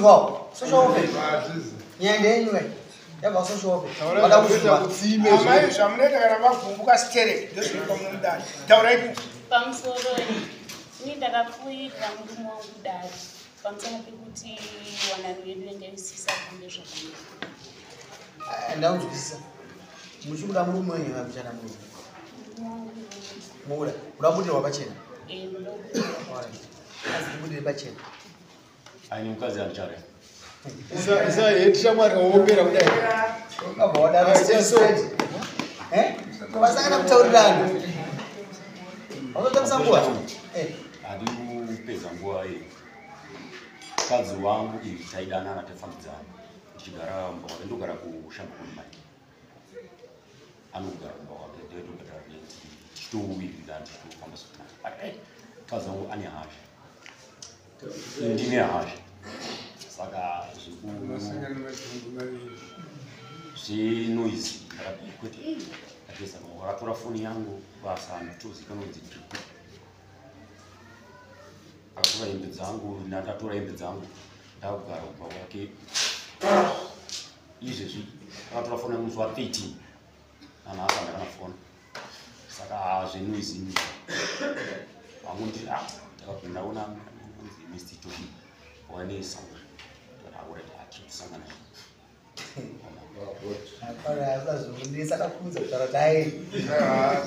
Mukunzwawo social welfare. Nyaya ndeyenyu kai. Yabva social welfare. Vada kuzwa. Amai, zvamunoita kana mavhumbuka sterek ndozvinopa munomudari. Taurai kuti Pamusoro, ini ndakapfuirira murume wangu dare pamusana pekuti wanano yedu yanga isisafambe zvakanaka. Ndaunzwisisa. Muchikuda murume wenyu vakuchana murume. Murume wangu. Mukuda. Kuda kubudirwa pachena. Eh, ndoda kubudirwa. Alright. Asi kubudire pachena. Aini mukadzi andichare. Isa shamwari waombera kudai. Ukabva wadaro straight straight. Eh? Vasakana kutaurirana. Vanotambisa nguva. Eh. Handi kupedza nguva iyi. Mukadzi wangu iyi taidanana tafambidzana. Ndichigara mumba kwake, ndogara kushamba kumai. Anogara kumba kwake, ndotobhadhara rent, tichitowirirana, tichitofamba zvakanaka. But mukadzi wangu ane hasha. Ndine hasha. Saka zvenoise ndakati kwete, ndapedza wakatora foni yangu basa nditozikanwa kunzi ndiri akatora hembe dzangu, ndandatora hembe dzangu ndakugara kumba kwake. Izvezvi akatora foni yangu musi wa13, nanhasi handakana foni. Saka zvenoise wangu ndi ndakabva ndaona kunzi Mr Toshi wanesa, alright, atiri kusangana. Hapana, asazvondisa akakuudza kutaura kuti ai.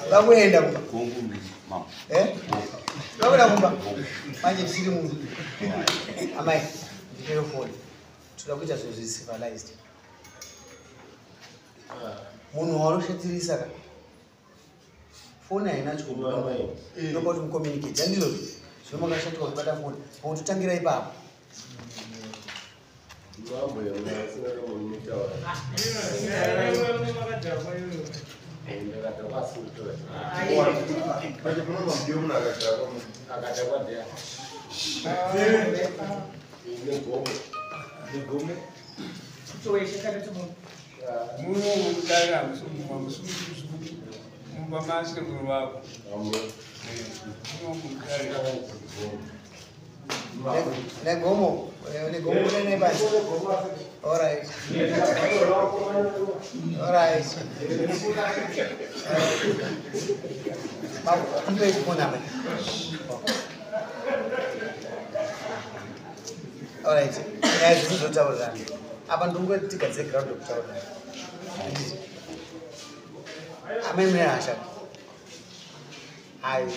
Vakuenda kumba. Gongo mama. Eh? Vakuenda kumba. Manje tichiri munhu. Amai, ndipewo foni. Toda kuita zvinhu zviri civilized. Munhu waunoshatirisa ka. Foni haina chombo. Inopa kuti mucommunicate. Handizvo? Zvino makashatirwa kubata foni. Pakutotangira ipapo. Mambo yamasina kamunotaura. Ndakadhakwa asi kutora. Manje muno mudiyo munhu akadhakwa. Akadhakwa ndiani? Negome. Negome. Muno mudare mumba masekuru vako. Muno mudare. Negomo. Negomo kudai pasi. Alright. Alright. Babu, mpe foni amai. Alright. Nyaya dzisi zvotaurirana. Apa ndiri kungoti tigadzire ground yekutaurirana. Handiti? Amai mune hasha. Ayi.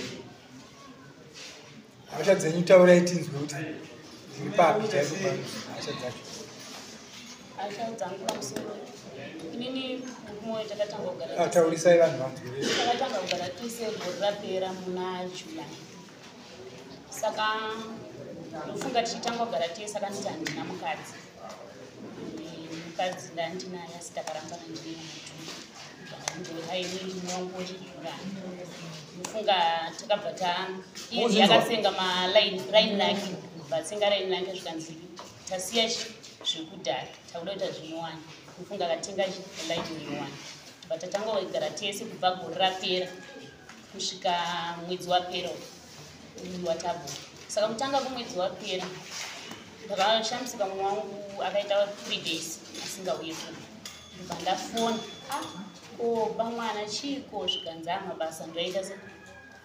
Hasha dzenyu taurai tinzwe kuti dziri papi chaipo hasha dzacho. Hasha dzangu pamusoro, inini murume wayo takatanga kugara Ah, taurisai vanhu vanzwe. Takatanga kugara tese gore rapera muna July. Saka ndofunga tichitanga kugara tese akanditi handina mukadzi. Mukadzi ndandinaye asi takarambana, ndine mutu haini wangu wechidhurana. Ndofunga takabva ta iye Mozvinzwa? akatsenga malaini raini lake, vatsenga raini lake, zvikanzi tasiya zvekudhara, takuda kuita zvinyowani. Ndofunga akatenga laini nyowani, tobva tatanga kugara tese kubva gore rapera kusvika mwedzi wapera uyu watabva. Saka kutanga kwemwedzi wapera ndakashamisika, mumwe wangu akaita 3 days asingauye kuno. Ndobva ndafona, ah, ko bamwana chiiko? Zvikanzi a mabasa ndoaita se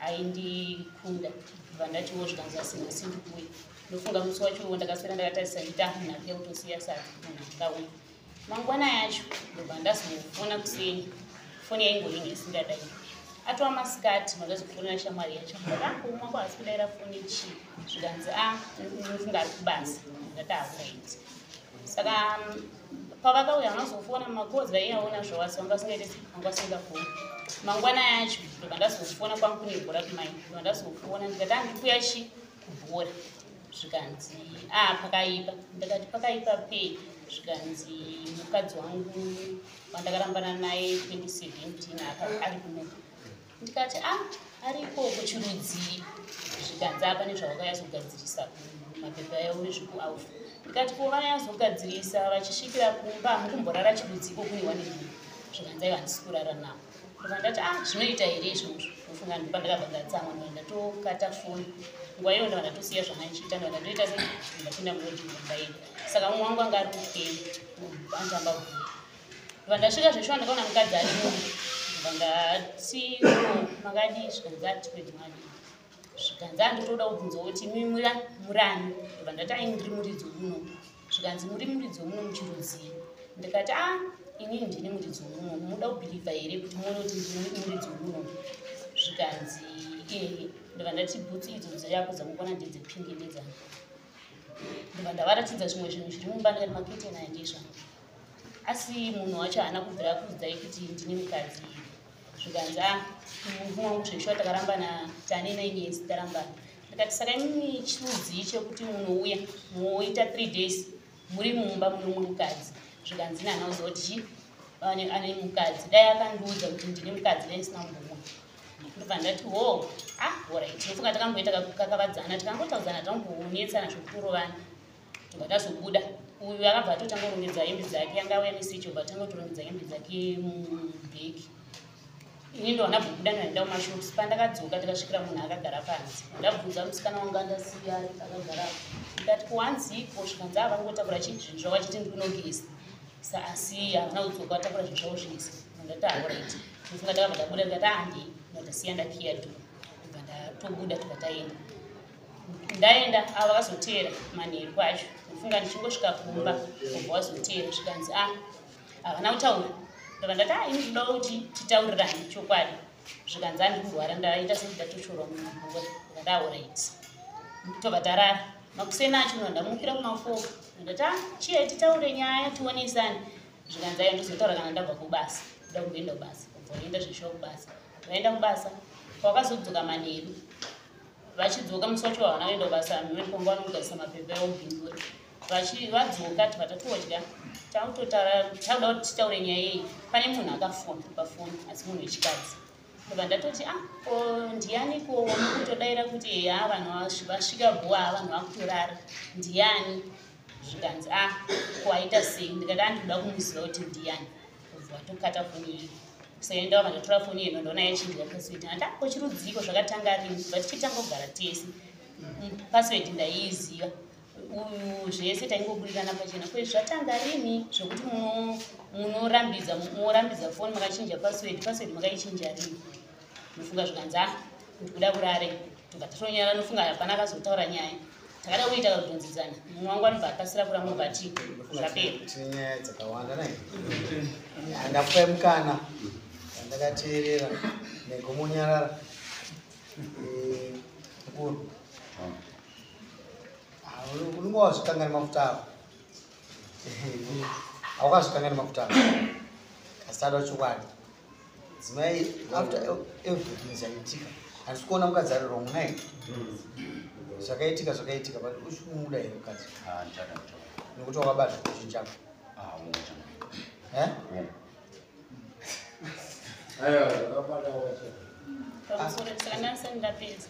aindikunda. Ndobva ndatiwo, zvikanzi asina sindikuuya. Ndofunga musi wacho ndakaswera ndakatarisa nditi munhu akuya kutosiya sadza, munhu akauya. Mangwana yacho ndobva ndazofona kuseni, foni yaingoringa isingadai. Atova masikati mandazofonera shamwari yacho, ndakakumwa kwasi kudaira foni chii? Zvikanzi a unofunga ari kubasa. Ndati alright. Saka pavakauya vanazofona makozi vaiyaona zvawasi vanga vasingaiti, vanga vasingafoni. Mangwana yacho ndobva ndazofona, kwangu kune bhora kumai, ndobva ndazofona ndikati andikuya chi kubhora. Zvikanzi a pakaipa. Ndakati pakaipa pei? Zvikanzi mukadzi wangu wandakarambana naye 2017 ari kunoku. Ndikati a ari ikoko chirudzii? Zvikanzi apa nezvavakanyazogadzirisa mapepa yavo nezvekuaufa. Ndikati ko vanyazogadzirisa vachisvikira kumba hamukumborara chirudziko kune wane munhu? Zvikanzi aiwa, handisi kurara navo. Ndobva ndati a zvinoita here izvozvo? Ndofunga ndopandakabva ndatsamwa, ndobva ndatokata foni. Nguva iyo ndobva ndatosiya zvandandichiita, ndobva ndatoita se ndapinda mulodge ndaenda. Saka mumwe wangu anga ari kukenya andamba bvura. Ndobva ndasvika zveshuwa ndakaona mukadzi arimo. Ndobva ndati makadii zvikanzi ati kwete makadii. Zvikanzi anditoda kubvunza kuti imi murani. Ndobva ndati ai ndiri muridzi wemuno. Zvikanzi muri muridzi wemuno muchirudzii. Ndikati a inini ndini muridzi wemuno. Munoda kubhilivha here kuti muone kuti ndini muridzi wemuno? Zvikanzi ehe. Ndobva ndati bhutsu idzo dzako dzamukona ndedzepingi ndedzani. Ndobva ndavaratidza zvimwe zvinhu zviri mumba ndikati maketeni aya ndezvangu. Asi munhu wacho haana kubvira akuudzai kuti ndine mukadzi. Zvikanzi a murume wangu zveshuwa takarambana tane 9 years tarambana. Ndikati saka imimi chirudzii chekuti munouya moita 3 days muri mumba mune umwe mukadzi. Zvikanzi ini handina kuziva kuti chii ane mukadzi. Dai akandiudza kuti ndine mukadzi dai ndisina kumbomuona. Ndobva ndati ho ah alright. Ndofunga takamboita kakavadzana tikangotaudzana tambonetsana zvekutorovana. Ndobva tazobuda. Uyu akabva atotanga kurongedza hembe dzake, anga auya nesechi obva atanga kutorongedza hembe dzake mubhegi. Ini ndowana kubuda ndaenda kumashops. Pandakadzoka ndikasvikira munhu akagara panze. Ndabvunza musikana wangu andasiya akagara. Ndikati kuwanziko zvikanzi ava vangotakura zvinhu zvavo vachiti ndiri kunogeza. Asi havana kudzoka vatakura zvinhu zvavo zvese. Ndati alright. Ndofunga ndakabva ndabuda ndikati handei. Ndasiya ndakiya door. Ndobva ndatobuda tobva taenda. Ndaenda ava vakazoteera manheru kwacho. Ndofunga ndichingosvika kumba kubva vazoteera zvikanzi a havana kutaura. Ndobva ndati a ini ndinoda kuti titaurirane chokwadi. Zvikanzi andiri kurwara ndaita sekuti ndatoshorwa munguva. Ndikati alright. Tobva tarara. Makuseni acho ndobva ndamukira kuma4. Ndati a chiye titaure nyaya tionesane. Zvikanzi aiwa ndozotaura kana ndabva kubasa. Ndoda kumboenda kubasa. Kubva waenda zveshuwa kubasa. Vaenda kubasa. Pavakazodzoka manheru vachidzoka musi wacho havana kuenda kubasa mhuri kwangu vanogadzisa mapepa eubhinduri. Vadzoka tibva tatodya. Takuda kuti titaure nyaya iyi. Pane munhu akafona pafoni asi munhu wechikadzi. Ndobva ndatoti ah ko ndiani ko mukutodaira kuti eya vanhu vasvika bhowa vanhu vakutorara. Ndiani? Zvikanzi ah ko aita sei? Ndikati andikuda kumuziva kuti ndiani. Kubva tokata foni iyi. Saka ndabva ndatora foni iyi ndoona yachinjwa password. Ndati ko chirudziko zvakatanga rini? Kubva tichitanga kugara tese. Password ndaiiziva. Uyu zvese taingobudirana pachena. Ko zvatanga rini zvekuti munorambidza morambidza foni makachinja password, password makaichinja rini? Ndofunga zvikanzi ah ndikuda kurare. Tobva tatonyara ndofunga hapana akazotaura nyaya. Takada kuita kakudhonzedzana. Mumwe wangu anobva akasira kuramba obva ati zvapera. Tine nyaya dzakawanda nai. Ndakupai mukana ndakateerera negomonyarara. Mukuru. Unenge wazvikanga nemafuta ako. Haukazvikanga nemafuta ako. Asi tada chokwadi. Dzimai after everything zvaitika. Handisi kuona mukadzi ari wrong nai. Zvakaitika zvakaitika but uchikumuda here mukadzi? Nekuti wakabata chinhu chako. Eh? Aiwa, zvakabata wacho. Pamusoro saka ndandisati ndapedza.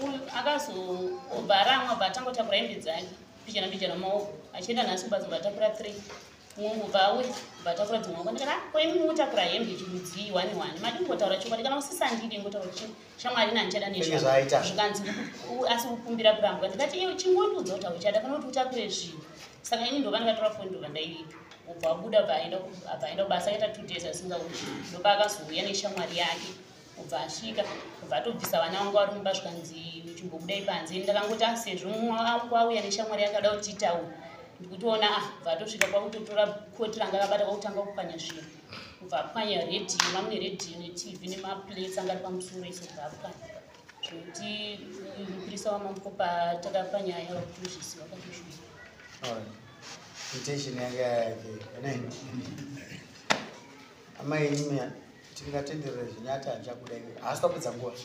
Uyu akazobva aramwa bva atangotakura hembe dzake mbijana mbijana mumaoko achienda nhasi kubasa bva atakura 3 mumwe bva auya bva atakura dzimwe maoko. Ndikati ah ko imi munotakura hembe chirudzii 1 1 madi kungotaura chokwadi kana usisandidi ngotaura kuti shamwari ini handichada nezvazvo. Zvikanzi asi kukumbira kurambwa. Ndikati iwe chingondiudza kuti hauchada kana kuti utakure zvinhu. Saka ini ndobva ndakatora foni ndobva ndaiviga. Ubva abuda bva aenda kubasa akaita 2 days asingauyi. Ndopa akazouya neshamwari yake. Ubva asvika ubva atobvisa vana vangu vari mumba zvikanzi chimbobudai panze. Ndakangoti ah sezvo mumwe wangu auya neshamwari yake ada kuti titaure. Ndikutoona ah ubva atosvika kwakutotora koti ranga akabata kwakutanga kupwanya zvinhu. Ubva apwanya redhiyo, mamune redhiyo neTV nemaplates anga ari pamusoro iso ubva apwanya. Zvekuti mupurisa wamambo patakapa nyaya vakutozviziva vakatozviziva. Alright. Intention yanga yake. Nei? Amai imi tingatenderera zvinyati handichakuda iwe. Haasi tapedza nguva.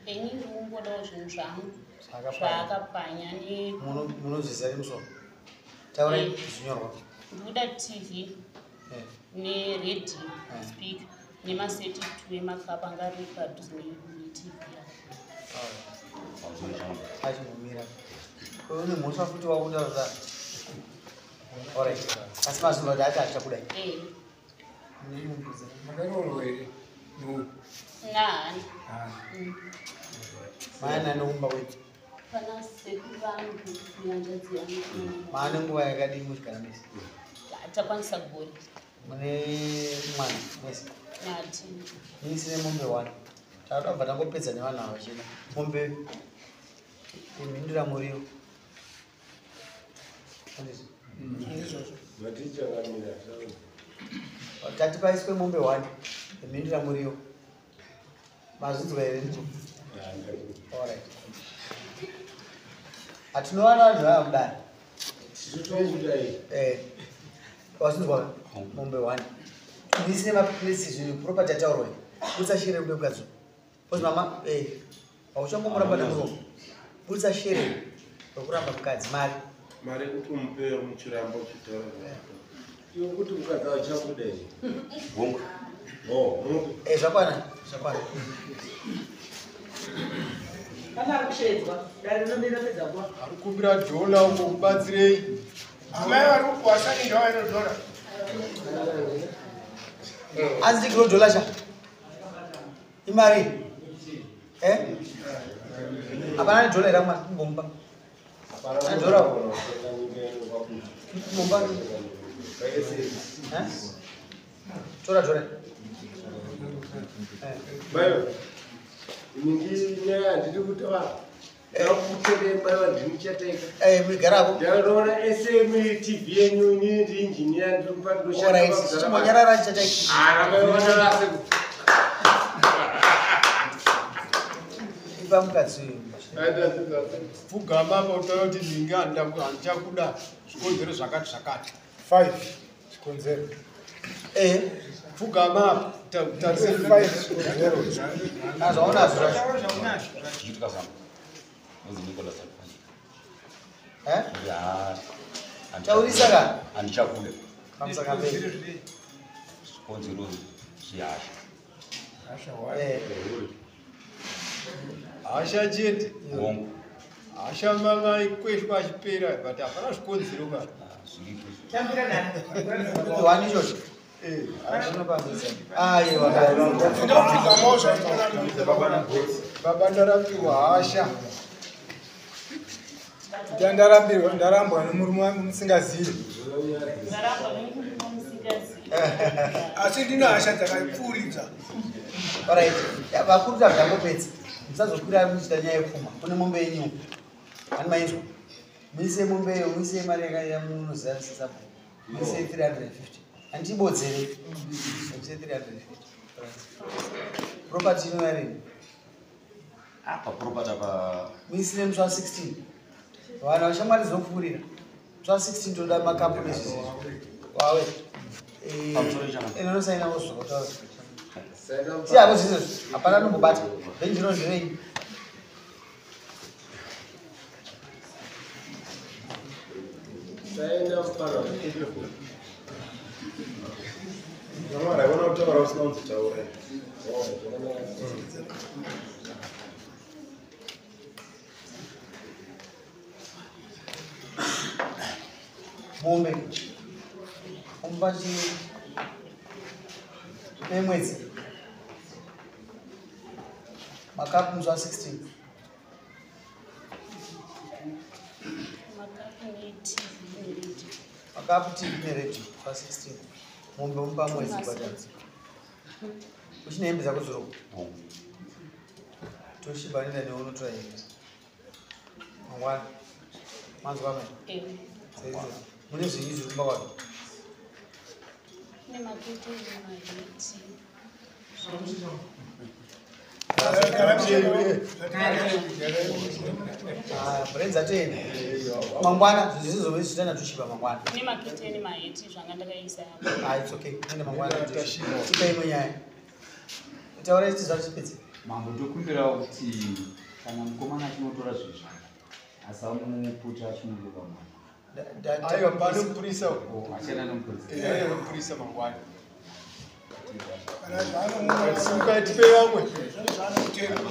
Ini ndikungodawo zvinhu zvangu zvaakapwanya ne Munozviziva nemusoro. Taurai zvinyorwa. Ndikuda TV neredhiyo speaker nemaseti 2 emakapu anga ari padhuze neTV. Achimbomira. Une mhosva futi wakutaura. Alright. Asi mazuva kuti ati handichakuda iwe. Makaroorwa here? Nahani. Maana neumba wetu. Pana sekuru vangu nehanzvadzi yangu. Maane nguva yakadii muchigara mese? Takwanisa gore. Mune mwana mese? Natini. Misi nemombe one. Takabva tangopedza nevanhu ava chena. Mombe imhindura muriwo. Handizvo? Vatichangamira. Tati paiswe mombe one imhindura muriwo. Mazvinzwa here ndizvo? Alright. Hatinowana vanhu vava kudai. Wazvinzwa mombe one. Muisine maplaces zvinhu property yataurwa iyi. Budisa shere kude mukadzi. Because mama hauchangomuramba nemuromo. Budisa shere rokuramba mukadzi mari. Mari yekuti umupe muchiramba uchitaura. Iwe kuti mukadzi achakuda here? Hongu. Oh, mupe. Zvakwana, zvakwana. Pane ari kushedzwa, dare rinopedza nguva. Ari kukumbira dhola uko kubatsirei. Amai vari kukwasa indawa inodhora. Anzi ndikiro dhola cha. Imari. Hapana dhola here mwana kumbomba. Hapana dhola. Kumbomba. Tora dhola. Bayo. Mingi nyaya ndiri kutaura. Ndakutemba ndinichatenga. Migara hapo. Ndakaona SM TV yenyu ini ndi engineer ndiri kupa ndoshanda. Alright, chimbonyarara ndichatenga. Ah, rakaona rase. Ipa mukadzi uyu. Pfugama apa utaura kuti ndinge handichakuda zvikonzero zvakati zvakati. 5 zvikonzero. Pfugama apa tarise 5 zvikonzero. Zvaunazvo zvacho. Chichiitika sana. Nonzi Nicholas Alfani. Ya. Taurisa ka. Handichakuda. Pamusaka pei. Zvikonzero zvehasha. Hasha chete. Hongu. Hasha manga ikweshwa achipera but hapana zvikonzero ka. Zviripo. Tambira nani? Wani ichocho. Aiwa. Ndopfugamawo zvaitona. Baba ndarambirwa hasha. Ndarambirwa ndarambwa nemurume wangu musingazivi. Ndarambwa nemurume musingazivi. Asi ndine hasha dzakapfuuridza. Alright. Vakuru tazvangopedza. Musazokwira muchiita nyaya yepfuma. Kune mombe yenyu. Ani mainzwa? Muise mombe iyo, muise mari yamunoziva sesabhuku. Muise 350. Handibodzere. Muise 350. Property ino yarini? Apa property apa Muisire musi wa 16. Vanhu vashamwari dzinopfuurira. Musi wa 16 toda makapu nezvizvizvi. Wawe. Pamusoro ichana. Inonosaina wozvokotaura. Siyako zvizvizvi. Hapana anombobata. Bhenji rino nderenyu. Saenda mupana. Mwari haikona kutaura usina kunzitaura. Mombe. Omba chi nemwedzi. Makapu musi wa 16. Makapu neTV neredio. Makapu TV neredio musi wa 16. Mombe omupa mwedzi kubhadhara. Uchine hembe dzako dziroko. Hongu. Toshiba nenda newe unotora hembe. Mangwana. Manzwa mai. Mune zvinyi zviri kumba kwako? Kune maketeni mahiti. Brains atoenda. Mangwana zvinhu zvizoita naToshiba mangwana. Kune maketeni mahiti zvanga ndakaisa. It's okay. Nenda mangwana Toshiba. Tipe imwe nyaya. Taura ichi zvachipedze. Mambo ndokumbirawo kuti kana mukomana achinotora zvinhu zvake asamuputa achimuruka mwana. Aiwa pane mupurisa. Achana nemupurisa. Aiwa mupurisa mangwana. Kana zvaanomuona Simukai tipe vamwe. zvaanotema.